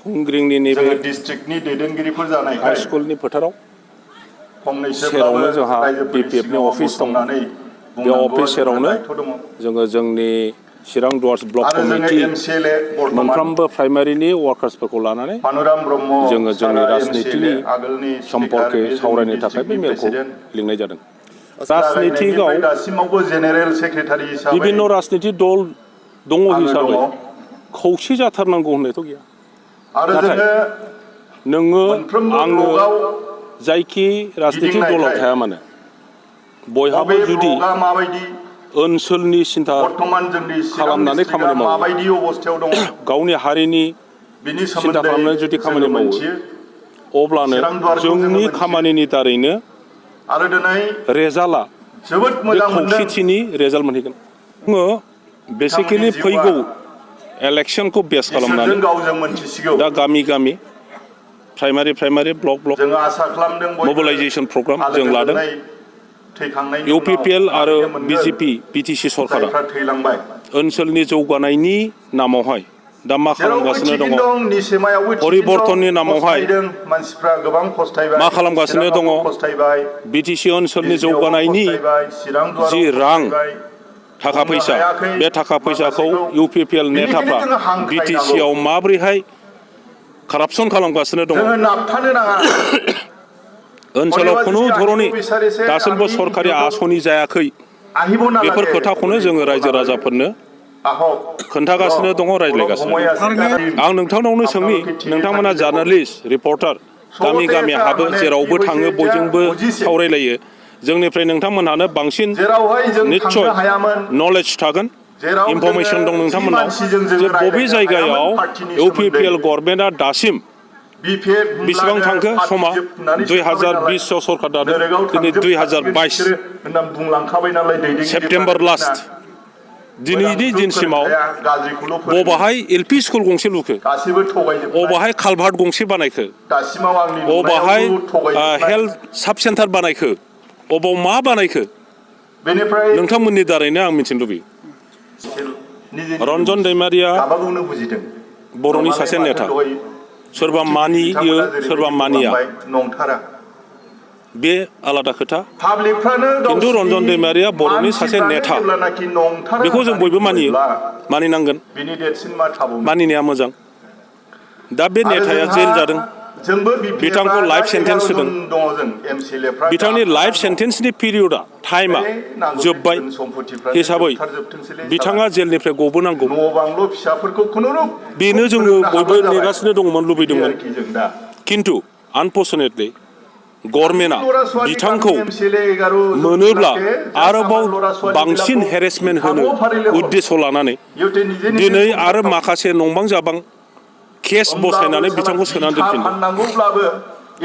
हुंग्रिंनि नैबे डिस्ट्रिक्टनि दैदेनगिरिफोर जानायखाय हाई स्कुलनि फोथाराव सेरावनो जोंहा BPF नि अफिस दं। बे अफिस सेरावनो जोङो जोंनि चिरां डुवार्स ब्लक कमिटि मोनफ्रोमबो प्राइमारिनि वार्कार्सफोरखौ लानानै जोङो जोंनि राजनितिनि सम्पर्के सावरायनो थाखाय बे मेलखौ लिंनाय जादों। राजनितिकआव विभिन्न राजनिति दल दङ हिसाबै खौसे जाथारनांगौ होननायथ' गैया। नाथाय नोङो आंनो जायखि राजनिति दलाव थाया मानो बयहाबो जुदि ओनसोलनि सिन्था खालामनानै खामानि मावो, गावनि हारिनि सिन्था खालामनानै जुदि खामानि मावो, अब्लानो जोंनि खामानिनि दारैनो रेजाल्टआ बे खौसेथिनि रेजाल्ट मोनहैगोन। जोङो बेसिकेलि फैगौ इलेक्सनखौ बेस खालामनानै दा गामि गामि प्राइमारि ब्लक मोबिलाइजेसन प्रग्राम जों लादों। UPPL आरो BJP BTC सरकारा ओनसोलनि जौगानायनि नामावहाय दा मा खालामगासिनो दङ, परिबर्तननि नामावहाय मा खालामगासिनो दङ, BTC ओनसोलनि जौगानायनि जि रां थाखा फैसा, बे थाखा फैसाखौ UPPL नेताफ्रा BTC आव माबोरैहाय कारापसन खालामगासिनो दङ, ओनसोलाव खुनु धरनि दासिमबो सरकारि आसनि जायाखै, बेफोर खोथाखौनो जोङो रायजो राजाफोरनो खोन्थागासिनो दङ, रायज्लायगासिनो। आं नोंथांनावनो सोंनि, नोंथांमोना जार्नालिस्ट रिपर्टार गामि गामि हाबो, जेरावबो थाङो, बयजोंबो सावरायलायो, जोंनिफ्राय नोंथांमोनहानो बांसिन निस्सय नलेज थागोन, इनफरमेसन दं नोंथांमोनाव जे बबे जायगायाव UPPL गभर्नमेन्टआ दासिम बेसेबां थांखो समा 2020 सरकार दादों, दिनै 2022 सेप्तेम्बर लास्ट, दिनैनि दिनसिमाव बबाहाय LP स्कुल गंसे लुखो, बबाहाय कालभार्ट गंसे बानायखो, बबाहाय हेल्थ साब सेन्टार बानायखो, अबाव मा बानायखो, नोंथांमोननि दारैनो आं मिथिनो लुबैयो। रन्जन दैमारिया बर'नि सासे नेता, सोरबा मानियो सोरबा मानिया, बे आलादा खोथा। खिन्थु रन्जन दैमारिया बर'नि सासे नेता, बेखौ जों बयबो मानियो, मानिनांगोन, मानिनाया मोजां। दा बे नेताया जेल जादों, बिथांखौ लाइफ सेन्टेन्स होदों, बिथांनि लाइफ सेन्टेन्सनि पिरियडआ टाइमा जोब्बाय हिसाबै बिथाङा जेलनिफ्राय गबोनांगौ, बेनो जोङो बयबो नेगासिनो दंमोन, लुबैदोंमोन। खिन्थु आनफर्चुनेटलि गभर्नमेन्टआ बिथांखौ मोनोब्ला आरोबाव बांसिन हेरेसमेन्ट होनो उद्देश्य लानानै दिनै आरो माखासे नंबां जाबां केस बसायनानै बिथांखौ सोनानै दोनफिनदों।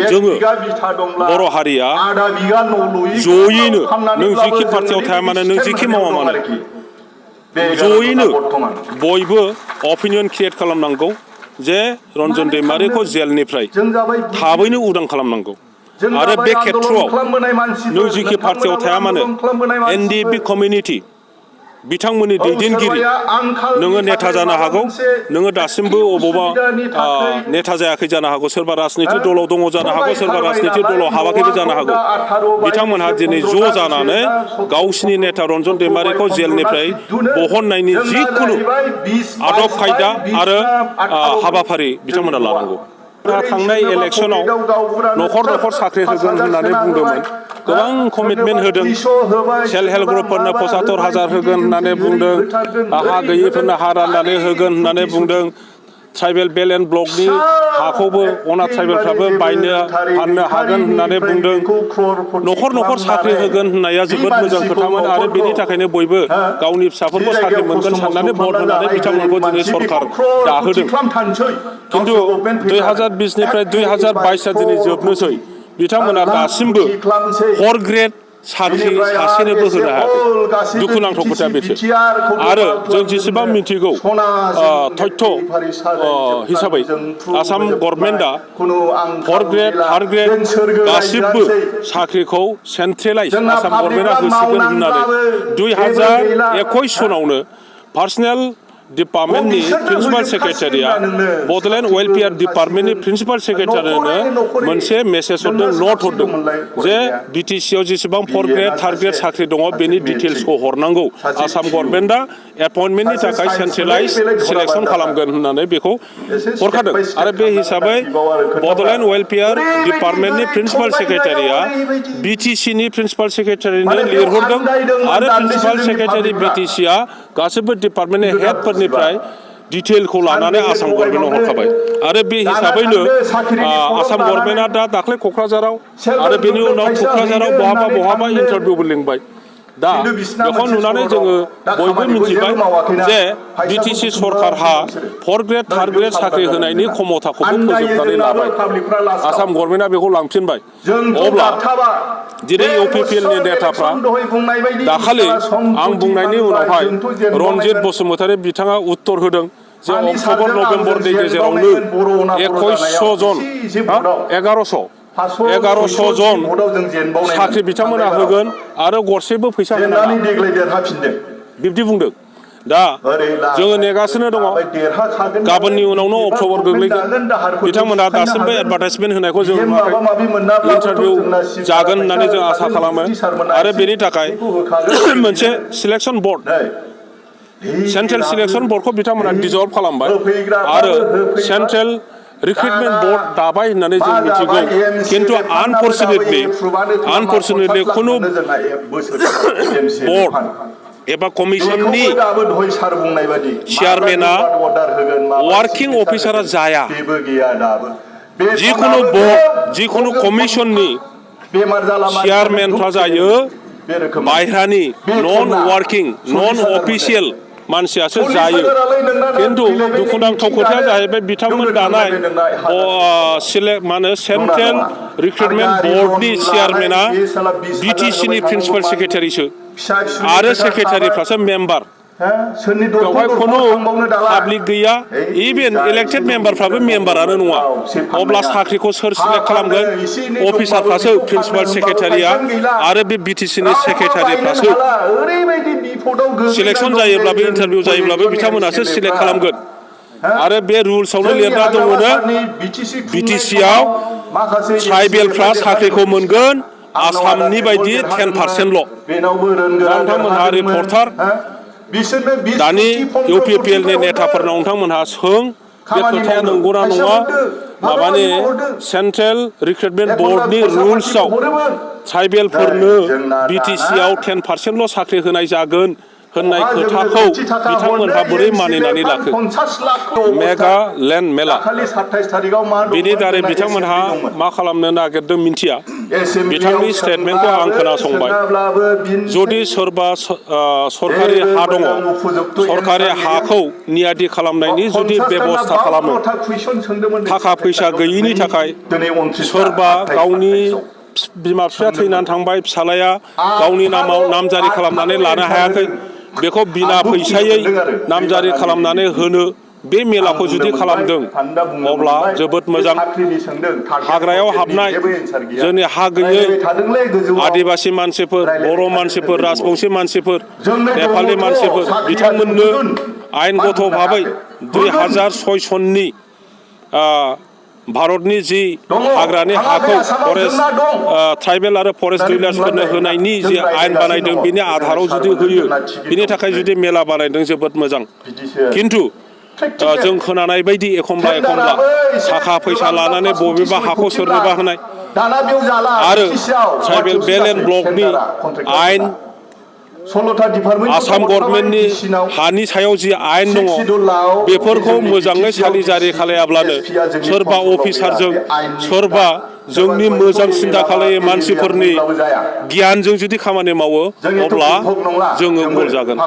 जोङो बर' हारिया जयैनो, नों जिखि पार्टियाव थाया मानो, नों जिखि मावा मानो, जयैनो बयबो अपिनियन क्रिएट खालामनांगौ जे रन्जन दैमारिखौ जेलनिफ्राय थाबैनो उदां खालामनांगौ। आरो बे खेथ्रआव नों जिखि पार्टियाव थाया मानो, NDP कमिउनिटि बिथांमोननि दैदेनगिरि, नोङो नेता जानो हागौ, नोङो दासिमबो अबावबा नेता जायाखै जानो हागौ, सोरबा राजनिति दलाव दङ जानो हागौ, सोरबा राजनिति दलाव हाबाखैबो जानो हागौ, बिथांमोनहा दिनै ज' जानानै गावसिनि नेता रन्जन दैमारिखौ जेलनिफ्राय बहननायनि जिखुनु आदब खायदा आरो हाबाफारि बिथांमोना लानांगौ। थांनाय इलेक्सनाव न'खर साख्रि होगोन होननानै बुंदोंमोन, गोबां कमिटमेन्ट होदों, सेल्फ हेल्प ग्रुपफोरनो 75,000 होगोन होननानै बुंदों, हा गैयिफोरनो हा राननानै होगोन होननानै बुंदों, ट्राइबेल बेल एन्ड ब्लकनि हाखौबो अनाथ ट्राइबेलफ्राबो बायनो फाननो हागोन होननानै बुंदों, न'खर साख्रि होगोन होननाया जोबोद मोजां खोथामोन, आरो बेनि थाखायनो बयबो गावनि फिसाफोरखौ साख्रि मोनगोन साननानै भट होनानै बिथांमोनखौ दिनै सरकार दाहोदों। खिन्थु 2020 निफ्राय 2022 दिनै जोबनोसै, बिथांमोना दासिमबो 4 ग्रेड साख्रि सासेनोबो होनो हायाखै। दुखुनांथाव खोथा बेसो। आरो जों जेसेबां मिथिगौ तथ्य हिसाबै आसाम गभर्नमेन्टआ 4 ग्रेड 3 ग्रेड गासिबो साख्रिखौ सेन्ट्रेलाइज आसाम गभर्नमेन्टआ होसिगोन होननानै 2021 सनावनो पार्सनेल डिपार्टमेन्टनि प्रिन्सिपाल सेक्रेटारिया बड'लेण्ड वेलफेयार डिपार्टमेन्टनि प्रिन्सिपाल सेक्रेटारिनो मोनसे मेसेज हरदों नट हरदों जे बिटिसिआव जेसेबां 4 ग्रेड 3 ग्रेड साख्रि दङ बेनि डिटेल्सखौ हरनांगौ आसाम गभर्नमेन्टआ एपइन्टमेन्टनि थाखाय सेन्ट्रेलाइज सिलेक्सन खालामगोन होननानै बेखौ हरखादों आरो बे हिसाबै बड'लेण्ड वेलफेयार डिपार्टमेन्टनि प्रिन्सिपाल सेक्रेटारिया बिटिसिनि प्रिन्सिपाल सेक्रेटारिनो लिरहरदों आरो प्रिन्सिपाल सेक्रेटारि बिटिसिआ गासैबो डिपार्टमेन्टनि हेडफोरनिफ्राय डिटेलखौ लानानै आसाम गभर्नमेन्टआव हरखाबाय आरो बे हिसाबैनो आसाम गभर्नमेन्टआ दाख्लै क'क्राझाराव आरो बेनि उनाव थुक्राझाराव बहाबा इन्टारभिउबो लिंबाय दा बेखौ नुनानै जोङो बयबो मिथिबाय जे बिटिसि सरकारहा 4 ग्रेड 3 ग्रेड साख्रि होनायनि क्षमताखौबो फोजोबनानै लाबाय आसाम गभर्नमेन्टआ बेखौ लांफिनबाय अब्ला दिनै इउपिपिएलनि नेताफ्रा दाखालि आं बुंनायनि उनावहाय रनजित बसुमतारी बिथाङा उत्तर होदों जे अक्ट'बर नभेम्बरनि गेजेरावनो 2100 जन 1100 जन साख्रि बिथांमोना होगोन आरो गरसेबो फैसा होनाङा बिब्दि बुंदों दा जोङो नेगासिनो दङ गाबोननि उनावनो अक्ट'बर गोग्लैगोन बिथांमोना दासिमबो एडभार्टाइजमेन्ट होनायखौ जों नुवाखै इन्टारभिउ जागोन होननानै जों आसा खालामो आरो बेनि थाखाय मोनसे सिलेक्सन बर्ड सेन्ट्रेल सिलेक्सन बर्डखौ बिथांमोना डिजल्भ खालामबाय आरो सेन्ट्रेल रिक्रुटमेन्ट बर्ड दाबाय होननानै जों मिथिगौ खिन्थु आनफर्चुनेटलि खुनु बर्ड एबा कमिसननि चेयारमेना वार्किं अफिसारा जाया जिखुनु बर्ड जिखुनु कमिसननि चेयारमेनफ्रा जायो बायह्रानि नन वार्किं नन अफिसियेल मानसियासो जायो खिन्थु दुखुनांथाव खोथाया जाहैबाय बिथांमोन दानाय सेन्ट्रेल रिक्रुटमेन्ट बर्डनि चेयारमेना बिटिसिनि प्रिन्सिपाल सेक्रेटारिसो आरो सेक्रेटारिफ्रासो मेम्बार बेवहाय खुनु पाब्लिक गैया इभेन इलेक्टेड मेम्बारफ्राबो मेम्बारानो नङा अब्ला साख्रिखौ सोर सिलेक्ट खालामगोन अफिसारफ्रासो प्रिन्सिपाल सेक्रेटारिया आरो बे बिटिसिनि सेक्रेटारिफ्रासो सिलेक्सन जायोब्लाबो इन्टारभिउ जायोब्लाबो बिथांमोनासो सिलेक्ट खालामगोन आरो बे रुल्सआवनो लिरना दङनो बिटिसिआव ट्राइबेलफ्रा साख्रिखौ मोनगोन आसामनि बायदि 10%ल' नोंथांमोनहा रिपर्टार दानि इउपिपिएलनि नेताफोरनाव नोंथांमोनहा सों बे खोथाया नंगौना नङा माबानि सेन्ट्रेल रिक्रुटमेन्ट बर्डनि रुल्सआव ट्राइबेलफोरनो बिटिसिआव 10%ल' साख्रि होनाय जागोन होननाय खोथाखौ बिथांमोनहा बोरै मानिनानै लाखो मेगा लेन्ड मेला बेनि दारै बिथांमोनहा मा खालामनो नागिरदों मिन्थिया बिथांनि स्टेटमेन्टखौ आं खोनासंबाय जुदि सोरबा सरकारि हा दङ सरकारि हाखौ नियादि खालामनायनि जुदि बेबस्था खालामो थाखा फैसा गैयिनि थाखाय सोरबा गावनि बिमा बिफाया थैनानै थांबाय फिसालाया गावनि नामाव नामजारि खालामनानै लानो हायाखै बेखौ बिना फैसायै नामजारि खालामनानै होनो बे मेलाखौ जुदि खालामदों अब्ला जोबोद मोजां हाग्रायाव हाबनाय जोंनि हा गैयै आदिबासि मानसिफोर बर' मानसिफोर राजबंसि मानसिफोर नेपालि मानसिफोर बिथांमोननो आयेनगत भाबै 2006 सननि भारतनि जि हाग्रानि हाखौ फरेस्ट ट्राइबेल आरो फरेस्ट डिलार्सफोरनो होनायनि जि आयेन बानायदों बिनि आधाराव जुदि होयो बिनि थाखाय जुदि मेला बानायदों जोबोद मोजां खिन्थु जों खोनानाय बायदि एखमब्ला थाखा फैसा लानानै बबेबा हाखौ सोरनोबा होनाय आरो ट्राइबेल बेल एन्ड ब्लकनि आयेन आसाम गभर्नमेन्टनि हानि सायाव जि आयेन दङ बेफोरखौ मोजाङै सालिजारि खालायाब्लानो सोरबा अफिसारजों सोरबा जोंनि मोजां सिन्था खालायै मानसिफोरनि गियानजों जुदि खामानि मावो अब्ला जोङो गल जागोन